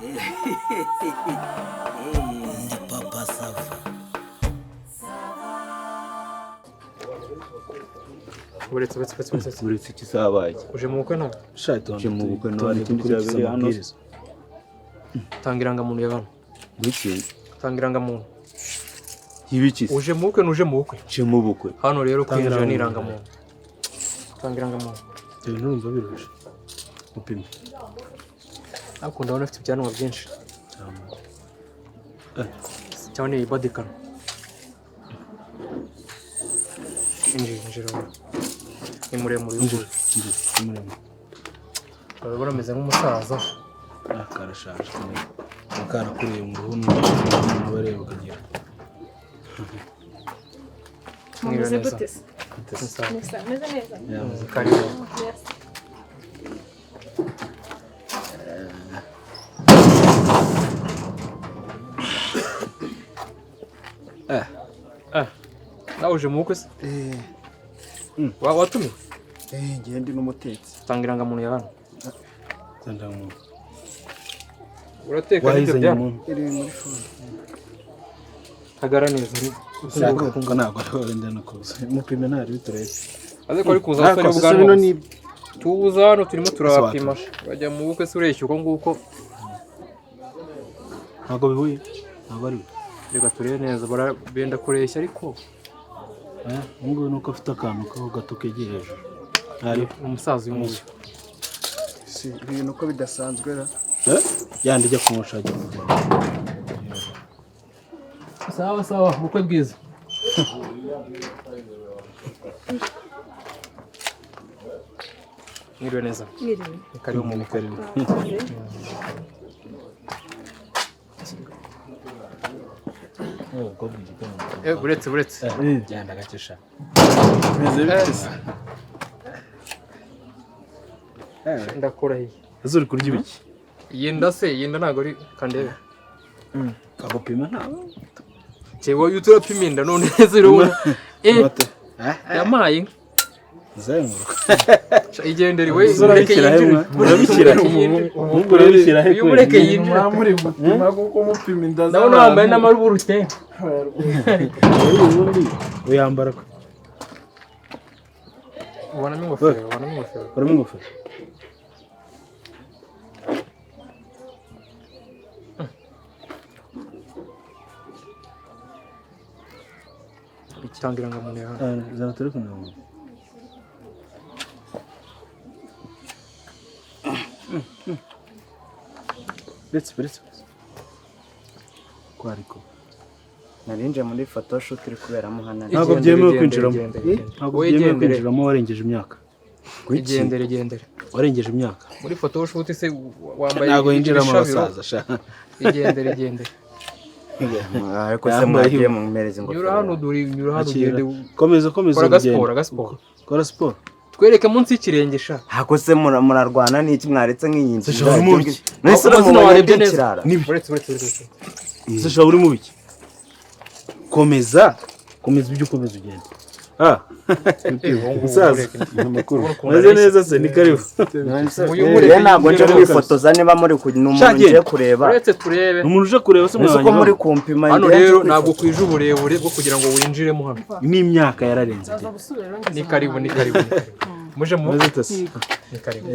Ndi Papa Sava. Uretse, uretse, uretse, uretse. Uretse iki zabaye? Uje mu bukwe nawe? Uje mu bukwe nawe, hari ikindi cyabereye hano? Tanga irangamuntu ya hano. Wiki? Tanga irangamuntu. Ibiki se? Uje mu bukwe, ntuje mu bukwe? Uje mu bukwe. Hano rero Tanga kwinjira ni irangamuntu. irangamuntu. Tanga irangamuntu. Ibyo bintu urumva biruje upime. Ariko ndabona afite ibyanwa byinshi. Cyangwa ni ibadikano. Injira, injira wowe. Ni muremure uyu nguyu. Muremure. Urabona ameze nk'umusaza. Ah, karashaje cyane, karakuriye mu ruhu n'umuntu bareba ukagira. Mwiriwe Mumeze neza. gute se? Ni sawa. Neza, meze neza. Karibu. Yes. Ah, nawe uje mu bukwe se? Watumiwe? Ngiye ndi n'umutetsi. Tanga irangamuntu ya hano. Ndangamuntu. Urateka n'ibyo Wayizanye byanwa? umuntu. Iri muri fone. Hagara neza. Ngo ntabwo ariho wenda no kuza mupime ntari biturebe. Aze ko ari kuza abasore Ese b'ubwanwa bino gusa. ni Tuza hano turimo turabapima. Bajya mu bukwe se ureshya uko nguko? Ntabwo bihuye, ntabwo ari we. Reka turebe neza, benda kureshya ariko. Eh, ubu ngubu ni uko afite akantu kaho gato kegeye hejuru ntari. Umusaza uyu nguyu. Si ibintu uko bidasanzwe ra. Eh, yandi ijya kumwosha ajya kuvoma. Sawa sawa, ubukwe bwiza. Mwiriwe neza. Mwiriwe. Ni karibu mu bukwe. Karibu. Murakoze. Uretse, uretse. Genda gake sha. Bimeze bite se? Ndakurahiye. Ese uri kurya ibiki? Yenda se, yenda ntabwo ari kandebe. Kagupima ntabwo. Cyewe iyo turapima inda none se urabona. Bate. Yampaye inka. Zenguruka. Sha, igendere we, mureke Urabishyira he yinjire. mwa? Urabishyira he? Mureke yinjire. Ubu urabishyira he? Uyu mureke yinjire. Muri gupima kuko mupima inda. Ndabona wambaye n'amaruburute. Ubundi uyambara ko Ubonamo ingofero, ubonamo ingofero. Uramo ingofero. Tanga irangamuntu yawe. Ah, zana telefone yawe. Uretse, uretse kwariko. Narinje muri photoshoot iri kuberamo hano. Ntabwo Igendere, byemewe igendere, kwinjiramo. igendere, igendere. Ntabwo Wowe byemewe igendere. kwinjiramo warengeje imyaka. Igendere, igendere. Warengeje imyaka. Muri photoshoot se wambaye Ntabwo yinjiramo ibishabiro? abasaza sha. Igendere, igendere. Ariko se mwagiye mumpereza Nyura ingofero? hano dore, nyura hano Akira. ugende. Komeza, komeza Kora urugendo. agasiporo, agasiporo. Kora siporo. Twereke munsi y'ikirenge sha. Ako se murarwana n'iki mwaretse nk'iyi Se sha, uri mu biki? Nese Amazina uramubonye warebye neza. nk'ikirara. Uretse, uretse, uretse. Ese sha, uri mu biki? Komeza, komeza ibyo ukomeza ugenda. Ah, musaza, meze neza se? Ni karibu. Uyu Njye mureke ntabwo nje yinjire. kwifotoza niba muri ku ni umuntu Sha, ngiye genda. kureba. Uretse turebe. Ni umuntu uje kureba se? Nese uko Mwabanye muri hano? kumpima Hano njye nje rero ntabwo kwifotoza. kwije uburebure bwo kugira ngo winjiremo hano. N'imyaka yararenze. Ndaza gusubira rero ngeze Ni karibu, ni karibu, ni karibu. Muje mu Meze ute se? Ni karibu.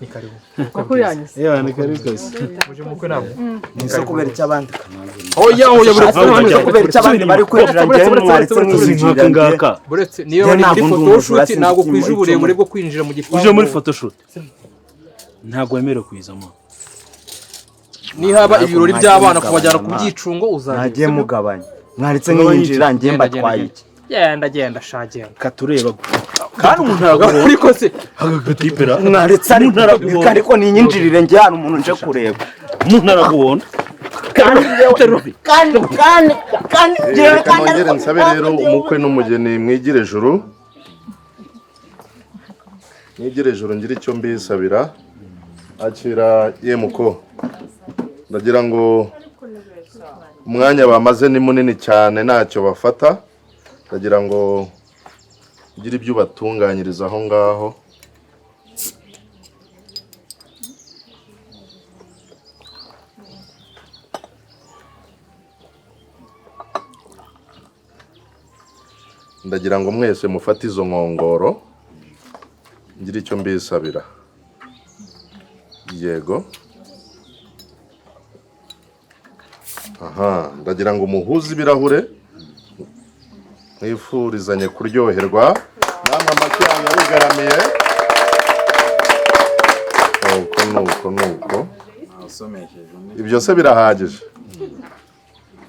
Ni karibu. Ubukwe Makuru bwiza. yanyu se? Yewe, ni karibu kabisa. Muje mu bukwe ntabwo. Nese kubera icyo abandi Oya, oya, buretse, Nese buretse, kubera icyo abandi bari kwinjira Buretse, njyewe buretse, mwaretse buretse, Uzi nk'injira nk'aka ngaka. Buretse niyo Njye bari muri ntabwo ndi umujura, photoshoot sinzi ntabwo icyo kwije icyo uburebure bwo kwinjira mu gipangu. Uje muri photoshoot ntabwo wemerewe kuyizamo. Nihaba ibirori Mwagiye by'abana mugabanya, kubajyana ku byicungo uzagera. Mwagiye mugabanya mwaretse nk'iyinjira njye Genda, genda, mbatwaye genda. iki? Genda, genda sha, genda. Katureba kandi umuntu aragubona. Ariko se Agatipera. Mwaretse ariko Aragubona. ariko ninyinjirire njye hano umuntu nje kureba. Umuntu aragubona. Kandi kandi kandi kandi njyewe Reka kandi nongere nsabe rero umukwe n'umugeni mwigire ejuru, mwigire ejuru ngire icyo mbisabira. Akira yemuko, ndagira ngo umwanya bamaze ni munini cyane ntacyo bafata, ndagira ngo ugire ibyo ubatunganyiriza aho ngaho. Ndagira ngo mwese mufate izo nkongoro, ngire icyo mbisabira. Yego, aha ndagira ngo muhuze ibirahure, mwifurizanye kuryoherwa. Namwe amashyi yanyu abigaramiye. Nuko nuko nuko, ibyo se birahagije?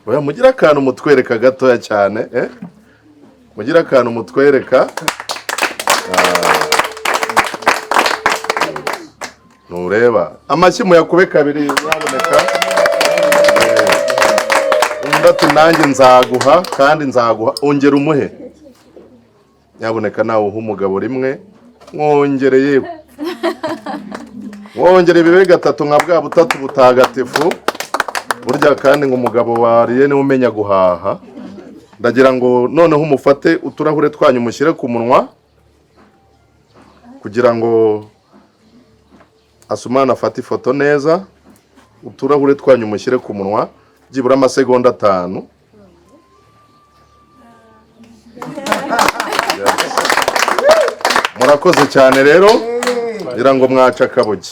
Oya, mugire akantu mutwereka gatoya cyane, eh? Mugire akantu mutwereka. Ntureba amashyi muyakube kabiri nyaboneka. Undi ati nanjye nzaguha kandi nzaguha, ongera umuhe nyaboneka. Nawe uha umugabo rimwe, mwongere, yewe mwongere bibe gatatu nka bwa butatu butagatifu. Burya kandi ngo umugabo wariye niwe umenya guhaha. Ndagira ngo noneho umufate uturahure twanyu mushyire ku munwa, kugira ngo Asumani afate ifoto neza. Uturahure twanyu mushyire ku munwa byibura amasegonda 5. Murakoze cyane rero, ngira ngo mwaca akabugi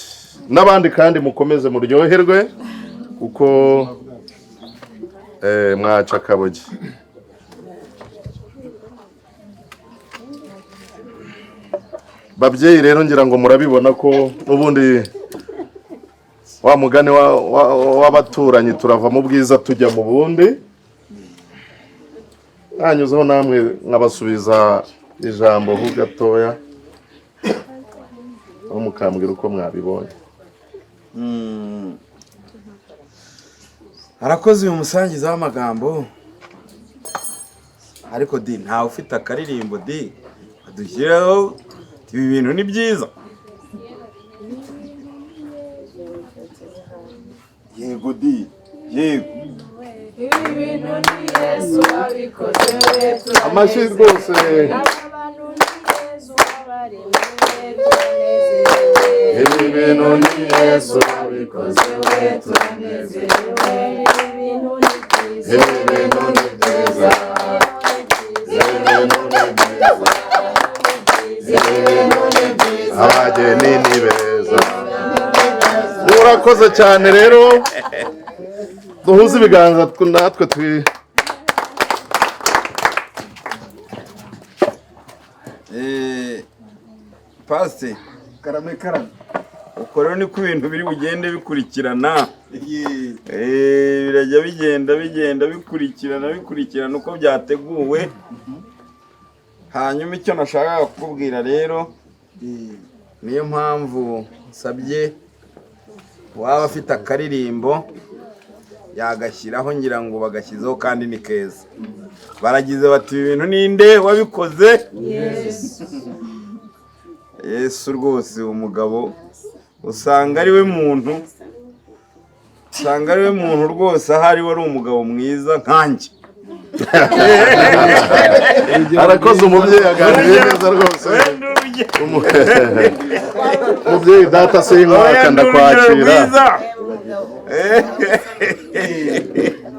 n'abandi, kandi mukomeze muryoherwe kuko mwaca akabugi. Babyeyi rero ngira ngo murabibona ko n'ubundi wa mugani w'abaturanyi, turava mu bwiza tujya mu bundi. Nanyuzeho namwe nkabasubiza ijambo ho gatoya, aho mukambwira uko mwabibonye. Arakoze uyu musangiza w'amagambo, ariko di ntawe ufite akaririmbo di adushyireho. Ibi bintu ni byiza. Yego di, yego. Amashyi rwose. Ibi bintu ni Yesu wabikoze we, turanezerewe. Ibi bintu ni byiza, ibi bintu ni byiza, ibi bintu ni byiza, abageni ni beza. Murakoze cyane rero, duhuze ibiganza natwe twi Pasite Karame karame. Uko rero niko ibintu biri bugende bikurikirana. Birajya bigenda bigenda bikurikirana bikurikirana uko byateguwe. Hanyuma icyo nashakaga kukubwira rero, niyo mpamvu nsabye waba afite akaririmbo yagashyiraho, ngira ngo bagashyizeho kandi ni keza. Baragize bati ibi bintu ninde wabikoze? Yesu rwose, umugabo usanga ari we muntu, usanga ari we muntu rwose, ahari wari umugabo mwiza nkanjye. Arakoze umubyeyi, aganiriye neza rwose. Umubyeyi data sinkaka, ndakwakira.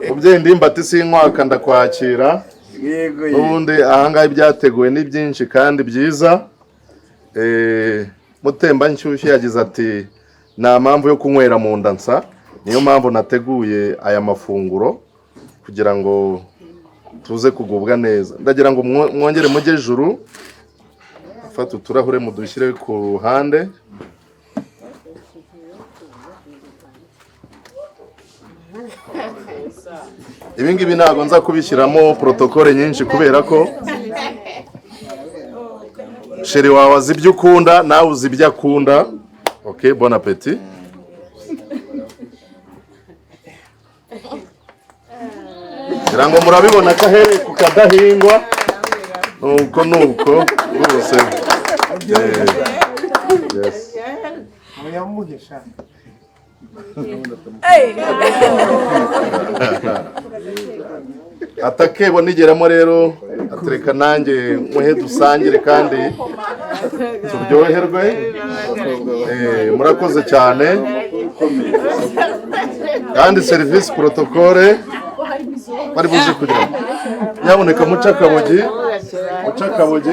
Umubyeyi ndimbati sinkwaka, ndakwakira. N'ubundi ahangaha ibyateguwe ni byinshi kandi byiza. Mutemba nshyushyu yagize ati nta mpamvu yo kunywera mu nda nsa, niyo mpamvu nateguye aya mafunguro kugira ngo tuze kugubwa neza. Ndagira ngo mwongere mujye juru, afate uturahure mudushyire ku ruhande. Ibi ngibi ntabwo nza kubishyiramo protokole nyinshi kubera ko sheri wawe azi ibyo ukunda, nawe uzi ibyo akunda. Ok, bon appetit. Ngira ngo murabibona ko ahereye ku kadahingwa. Nuko nuko rwose. Yes. Atakebo nigeramo rero atereka nanjye muhe dusangire kandi turyoherwe. Murakoze cyane, kandi serivisi protokole bari buze kugira nyaboneka muce akabogi. Uca akabogi.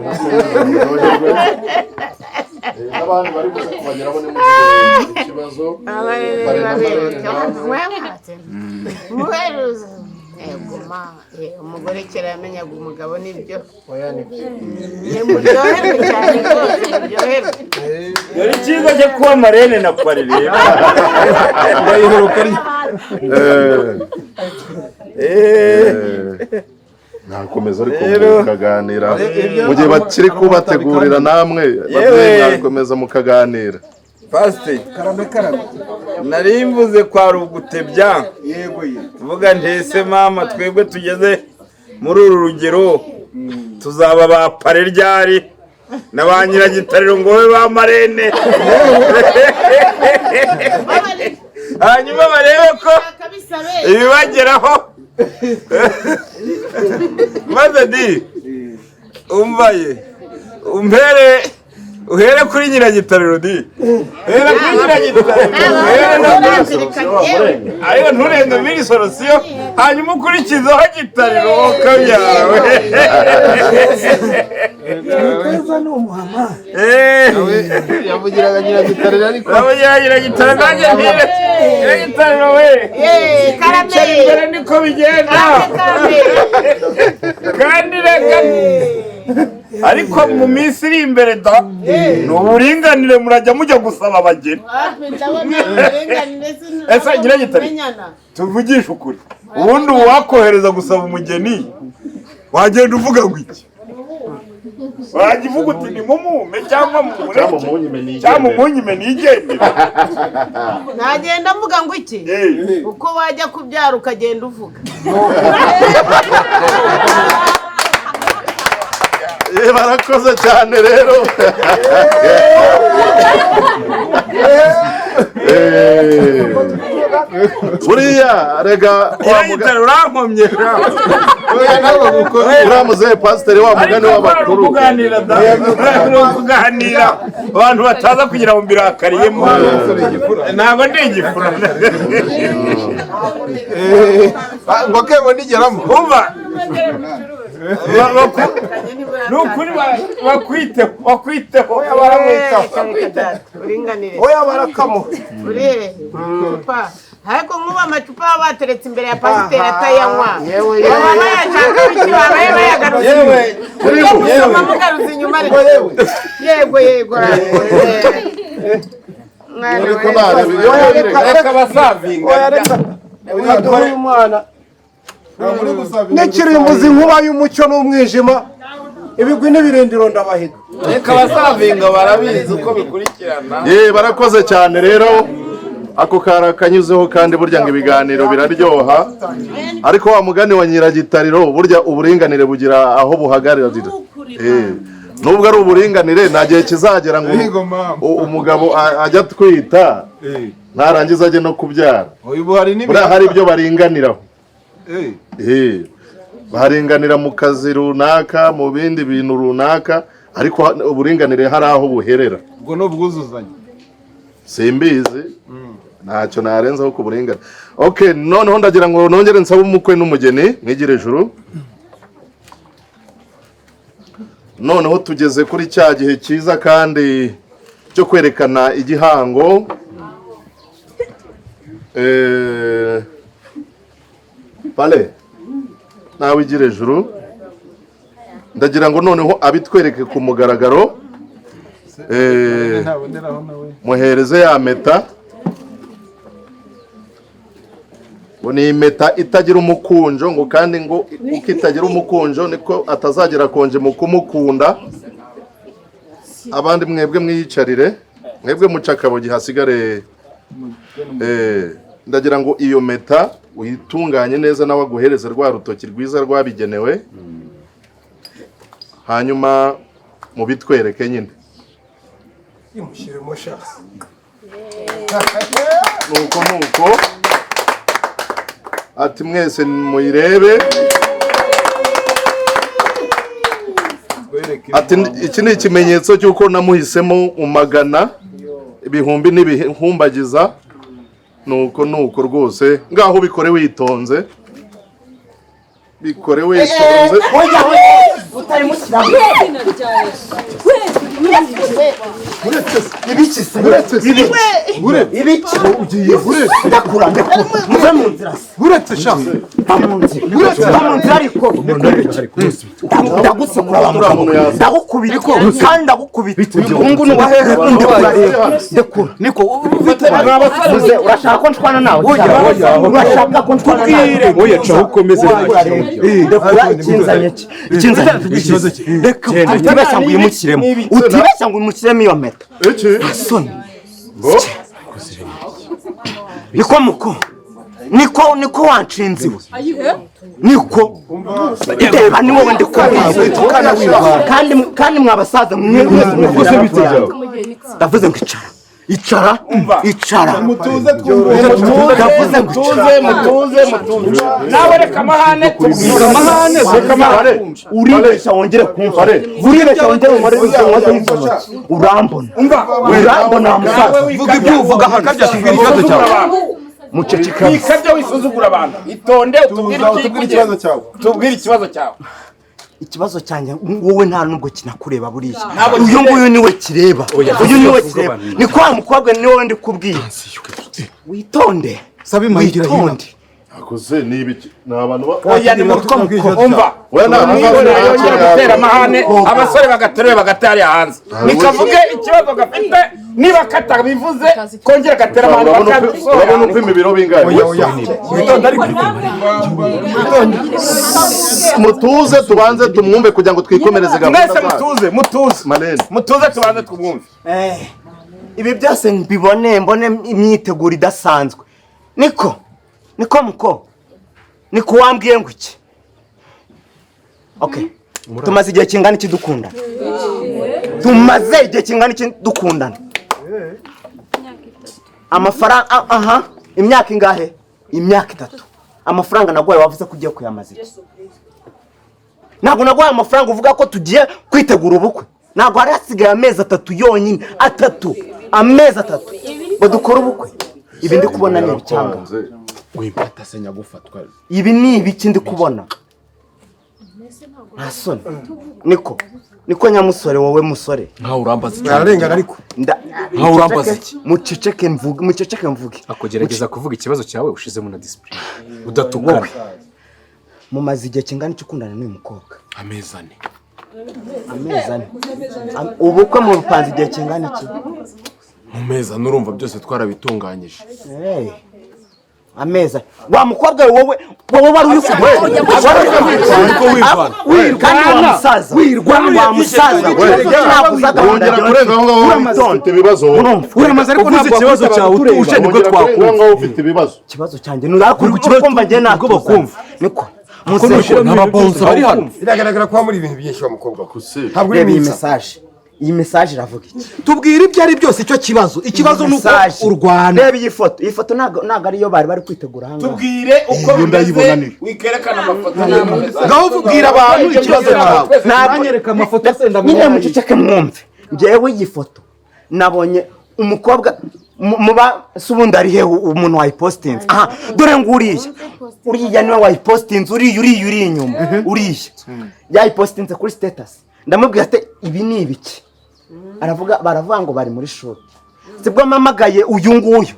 Mukomeze muryoherwe. N'abandi bari buze kubageraho nimugire ikibazo. Bare na marene naze. Umugore kera yamenyaga umugabo nibyo. Nimuryoherwe cyane rwose, muryoherwe. Dore icyiza cyo kuba marene na pari rero. Nakomeza ariko Rero- mukaganira mu gihe bakiri kubategurira namwe babyeyi mwakomeza mukaganira. Pasite, Karame karame. nari mvuze kwa rugutebya. Yego ye. Tuvuga ntese mama, twebwe tugeze muri uru rugero tuzaba ba pare ryari na ba nyiragitariro ngo babe ba marene, hanyuma barebe ko ibibageraho. Maze di umvaye umpere uhere kuri nyiragitariro di uhere kuri nyiragitariro uhere no kuri, ariko nturenze muri solusiyo, hanyuma ukurikizeho gitariro kabyawe. Keza ni umuhama. Yavugiraga nyiragitariro, ariko yavugira nyiragitariro nanjye ntire nyiragitariro we. Karame. Icara imbere niko bigenda. Kandi reka, ariko mu minsi iri imbere da ni uburinganire, murajya mujya gusaba abageni. Ese nyiragitariro, tuvugishe ukuri, ubundi uwakohereza gusaba umugeni wagenda uvuga ngo iki? Wajya uvuga uti ni mumume cyangwa mumureke Cyangwa mumunyime nigendere. cyangwa mumunyime nigendere. Nagenda mvuga ngo iki? Uko wajya kubyara ukagenda uvuga. Barakoze cyane rero. Buriya rega wa Nyiragitariro urankomye. Uriya muzehe pasiteri, wa mugani w'abakuru. Kuganira da, ni ukuganira abantu bataza kugira ngo mbirakariyemo, ntabwo ndi igifura. Ngo kebo nigeramo. Umva, ni ukuri bakwiteho, bakwiteho. Oya baramwitaho. Uringanire. Oya barakamuha. Uri hehe? Icupa. Ariko nk'ubu amacupa baba bateretse imbere ya pasiteri atayanywa. Yewe, Baba bayashaka iki? Babaye bayagaruza Yewe, inyuma. Ujya gusoma mugaruza inyuma ariko. Yego yego. Mwana Ariko we. nareba iyo Oya reka reka basavinga. Oya reka. Uyu uyu mwana. N'ikirimbuzi inkuba y'umucyo n'umwijima. Ibigwi n'ibirindiro ndabahiga. Reka basavinga, barabizi uko bikurikirana. Ye, barakoze cyane rero, ako kari akanyuzeho. Kandi burya ngo ibiganiro biraryoha, ariko wa mugani wa nyiragitariro, burya uburinganire bugira aho buhagararira. Nubwo ari uburinganire, nta gihe kizagera ngo Yego mama. umugabo ajya atwita ntarangiza ajye no kubyara. Ubu hari Buriya hari ibyo baringaniraho. Baringanira mu kazi runaka, mu bindi bintu runaka, ariko uburinganire hari aho buherera. Ubwo ni ubwuzuzanye. Simbizi, ntacyo narenzaho ku buringanire. Okay, noneho ndagira ngo nongere nsabe umukwe n'umugeni mwigire ijuru. Noneho tugeze kuri cya gihe cyiza kandi cyo kwerekana igihango. Pale nawe igira ijuru, ndagira ngo noneho abitwereke ku mugaragaro. Ntaboneraho nawe. Muhereze ya mpeta, ngo ni impeta itagira umukunjo, ngo kandi ngo uko itagira umukunjo niko atazagera konje mu kumukunda. Abandi mwebwe mwiyicarire, mwebwe muca akabogi hasigare. Ndagira ngo iyo mpeta uyitunganye neza, nawe aguhereze rwa rutoki rwiza rwabigenewe, hanyuma mubitwereke nyine. Imushyiremo sha. Nuko nuko ati mwese muyirebe, ati iki ni ikimenyetso cy'uko namuhisemo umagana ibihumbi n'ibihumbagiza. Nuko nuko rwose, ngaho ubikore witonze. Bikore witonze. Oya, utayimushyiramo. Ibiki se? Ibiki? Ibiki? Ugiye uretse. Ndakura, ndakura. Muve mu nzira se. Uretse sha. Va mu nzira. Va mu nzira ariko. Ndagusekura wa mugabo. Ndagukubita. Kandi ndagukubita. Umuhungu ni uwahehe? Ndekura rero. Ndekura. Niko. Muze, urashaka ko nshwana nawe? Urashaka ko nshwana nawe? Oya, caho ukomeze. Ndekura. Ikinzanye ki? Ikinzanye Ikibazo ki? Reka utibeshya ngo uyimushyiremo. Utibeshya ngo uyimushyiremo iyo mpeta. Iki? Soni. Niko muko. Niko, niko wanshinze iwe. Niko. Reba, ni wowe ndikubwiye. Kandi kandi mwabasaza mwe Ukoze bite byawe? Ndavuze ngo icara. Icara. Icara. Mutuze twumve, mutuze. Ndavuze ngo Mutuze, mutuze, mutuze. Nawe reka amahane, tubwire Amahane, reka amahane. Uribeshya wongere kumva. Uribeshya wongere umare inkozi y'intoki. Urambona. Urambona wa musaza. Vuga ibyo uvuga hano, tubwire ikibazo cyawe. Muceceka. Wikabya wisuzugura abantu. Itonde utubwire Utubwire ikibazo cyawe. Tubwire ikibazo cyawe. Ikibazo cyanjye wowe nta nubwo kinakureba buriya. Ntabwo Uyu kireba. nguyu niwe kireba. Uyu niwe kireba. Ni kwa mukobwa, ni wowe ndi kubwira. Witonde. Sabe mayigira hino. Witonde. Akoze ni ibiki? Ni abantu ba Oya, ni Tubwire ikibazo umva. cyawe. Oya, nta Umwihorera yongera gutera amahane, Umukobwa. abasore bagateruye bagatari hanze. Nikavuge ikibazo gafite, niba katabivuze kongera gatera amahane Urabona bakabisohora. upima ibiro bingahe? Oya, oya. Witonde ariko. Mutuze tubanze tumwumve kugira ngo twikomereze gahunda Mwese zacu. mutuze, mutuze. Manene. Mutuze tubanze tumwumve. Ibi byose mbibone, mbone imyiteguro idasanzwe. Niko. Niko muko. Niko wambwiye ngo iki? Okay. Tumaze igihe kingana iki dukundana? Tumaze igihe kingana iki dukundana? Amafaranga, aha, imyaka ingahe? Imyaka 3. Amafaranga naguhaye wavuze ko ugiye kuyamaza iki? Ntabwo naguhaye amafaranga uvuga ko tugiye kwitegura ubukwe. Ntabwo hari hasigaye amezi 3 yonyine, 3, amezi 3 ngo dukore ubukwe. Ibi ndi kubona ni ibicyanga. Wimfata se nyagufatwa. Ibi ni ibiki ndi kubona? Nta soni. Niko. Niko nyamusore, wowe musore. Nkaho urambaza iki? Ararengana ariko. Nkaho urambaza iki? Muceceke mvuge, muceceke mvuge. Akugerageza kuvuga ikibazo cyawe ushizemo na discipline. Udatukana. Mumaze igihe kingana iki ukundana n'uyu mukobwa? Amezi 4. Amezi 4. Ubukwe mu rupanze igihe kingana iki? Mu mezi 4 urumva byose twarabitunganyije. Ameza. Wa mukobwa wowe, wowe wari uri Kandi wa musaza. Wa musaza. Wongera kurenga aho ngaho ufite ibibazo wowe. Uramaze ariko ntabwo ikibazo cyawe utuje nibwo Wongera kurenga aho twakumva. ngaho ufite ibibazo. Ikibazo cyanjye ni ukumva njye Ubwo bakumva. Niko. N'ababonsa bari hano. Biragaragara ko muri ibintu byinshi wa mukobwa. Ntabwo uri Reba iyi mwiza. message. Iyi message iravuga iki? Tubwire ibyo ari byose icyo kibazo. Ikibazo ni uko urwana. Reba iyi foto. Iyi foto ntago ariyo bari bari kwitegura hano. Tubwire uko bimeze, wikerekana amafoto n'amamesa. Ngaho ubwira abantu ikibazo cyawe. Nanyereka amafoto se Nyine ndamubona. muceceke mwumve. Njyewe iyi foto nabonye umukobwa muba se ubundi ari he umuntu wayipostinze? Aha, dore ngo uriya. Uriya niwe wayipostinze, uriya uriya uri inyuma. Uriya. Yayipostinze kuri status. Ndamubwira ati ibi ni ibiki? Aravuga, baravuga ngo bari muri shoot. Sibwo mpamagaye uyu nguyu.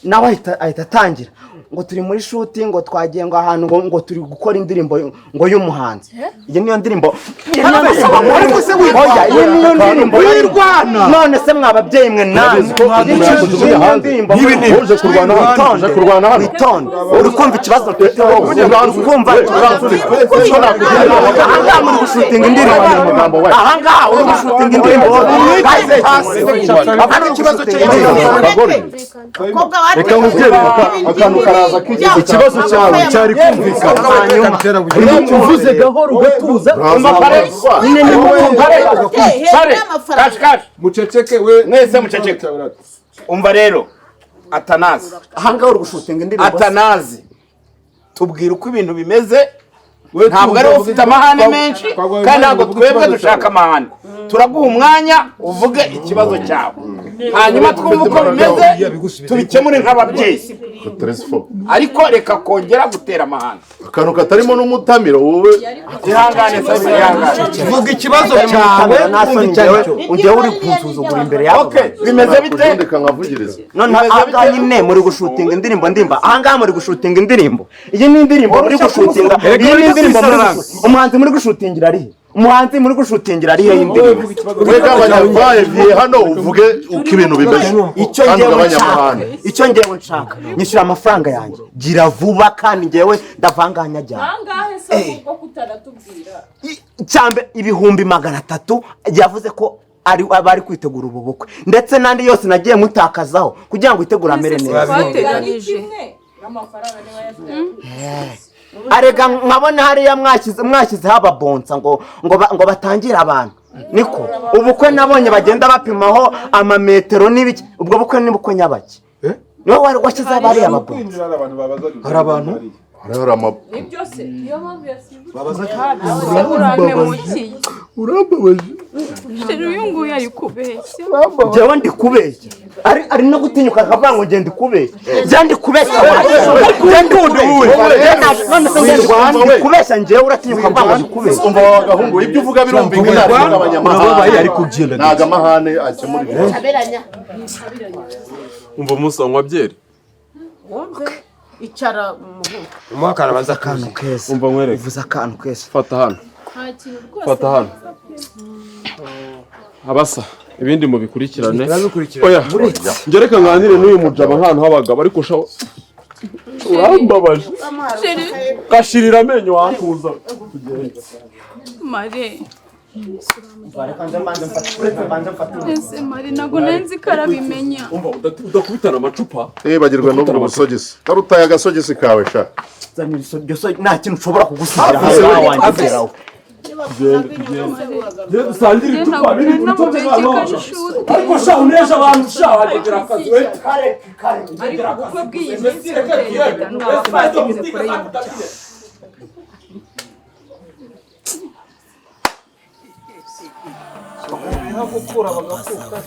Nawe ahita atangira ngo turi muri shoot, ngo twagiye ngo ahantu ngo turi gukora indirimbo ngo y'umuhanzi. Iyi niyo ndirimbo. Iyi niyo ndirimbo. Ariko se wirwana. Oya, iyi niyo ndirimbo. Wirwana. None se mwa babyeyi mwe namwe. Iyi niyo ndirimbo. Uje kurwana hano. Uje kurwana hano. Witonde. Uri kumva ikibazo mfite wowe. Uri kumva ikibazo mfite. Ahangaha muri gushutinga indirimbo. Ahangaha uri gushutinga indirimbo. Hano ikibazo cye. Reka nkubwire akantu karaza kigeze. Ikibazo cyawe cyari kumvikana. Uvuze gahoro ugatuza. Pare, kashi kashi. Muceceke we. Mwese muceceke. Umva rero, Atanazi. Ahangaha uri gushutinga indirimbo. Atanazi. Tubwire uko ibintu bimeze. Ntabwo ari ufite amahane menshi, kandi ntabwo twebwe dushaka amahane. Turaguha umwanya uvuge ikibazo cyawe. Hanyuma twumve uko bimeze, tubikemure nk'ababyeyi. Ariko reka kongera gutera amahane. Akantu katarimo n'umutamiro wowe. Ihangane Sabi, ihangane. Vuga ikibazo cyawe, wumva icyo ari cyo. Ujya uri kunsuzugura imbere yabo. Okay, bimeze bite? Reka nkavugirize. None ahangaha nyine muri gushutinga indirimbo ndimba, ahangaha muri gushutinga indirimbo, iyi ni indirimbo muri gushutinga, iyi ni indirimbo muri gushutinga. Umuhanzi muri gushutingira ari he? Umuhanzi muri gushutingira ari he y'indirimbo? We gabanya vibe hano, uvuge uko ibintu bimeze. Icyo Kandi ngewe ugabanye nshaka, amahane. icyo ngewe nshaka, nyishyura amafaranga yanjye, gira vuba, kandi ngewe ndavanganya jyana. Angahe se ubwo kutaratubwira? Cyambe 300,000 yavuze ko ari abari kwitegura ubu bukwe, ndetse n'andi yose nagiye mutakazaho kugira ngo itegure amere neza. Twateganije amafaranga niba yafite. Arega nkabona hariya mwashyizeho ababonsa ngo batangire abantu, niko ubukwe nabonye bagenda bapimaho amametero n'ibiki. Ubwo bukwe ni bukwe nyabaki? Niwe wari washyizeho abariya babonsa? Hari abantu Hari ama Nibyo se, niyo mpamvu yasimbutse. Urambabaje. Urambabaje. Sheri, uyu nguyu ari kubeshya. Njyewe ndi kubeshya, ari no gutinyuka akavuga ngo ngende kubeshya. Njye ndi kubeshya, njye ndi kubeshya, none se njye ndi kubeshya? Njyewe uratinyuka avuga ngo ndi kubeshya? Umva wa gahungu, ibyo uvuga birumvikana, ariko gabanya Urababaye amahane. ariko ugenda. Ntago amahane akemura ibibazo. Umva musa, nywa byeri. Wumve, icara muhu. Umwaka arabanza. Akantu keza. Umva nkwereke. Uvuze akantu keza. Fata hano. Nta kintu rwose. Fata hano. Abasa ibindi mubikurikirane. Turabikurikirana. Oya, njye reka nganire n'uyu mujaba nk'ahantu h'abagabo, ariko sha urambabaje. Sheri. Gashirira amenyo wankuza. Mare. Ese Mare, ntabwo nari ko arabimenya. Umva udakubitana amacupa. Nibagirwe n'ubwo busogisi. Karutaye agasogisi kawe sha. Zanira iryo sogi, nta kintu ushobora kugusigira ahangaha wanjye geraho. Njye dusangire icupa biri ku rutoki nk'ahantu. Ariko sha uneje abantu sha wagira akazi we. Ariko ubukwe bw'iyi minsi buteye mwaba kure y'umuco. Gukura bagakuka.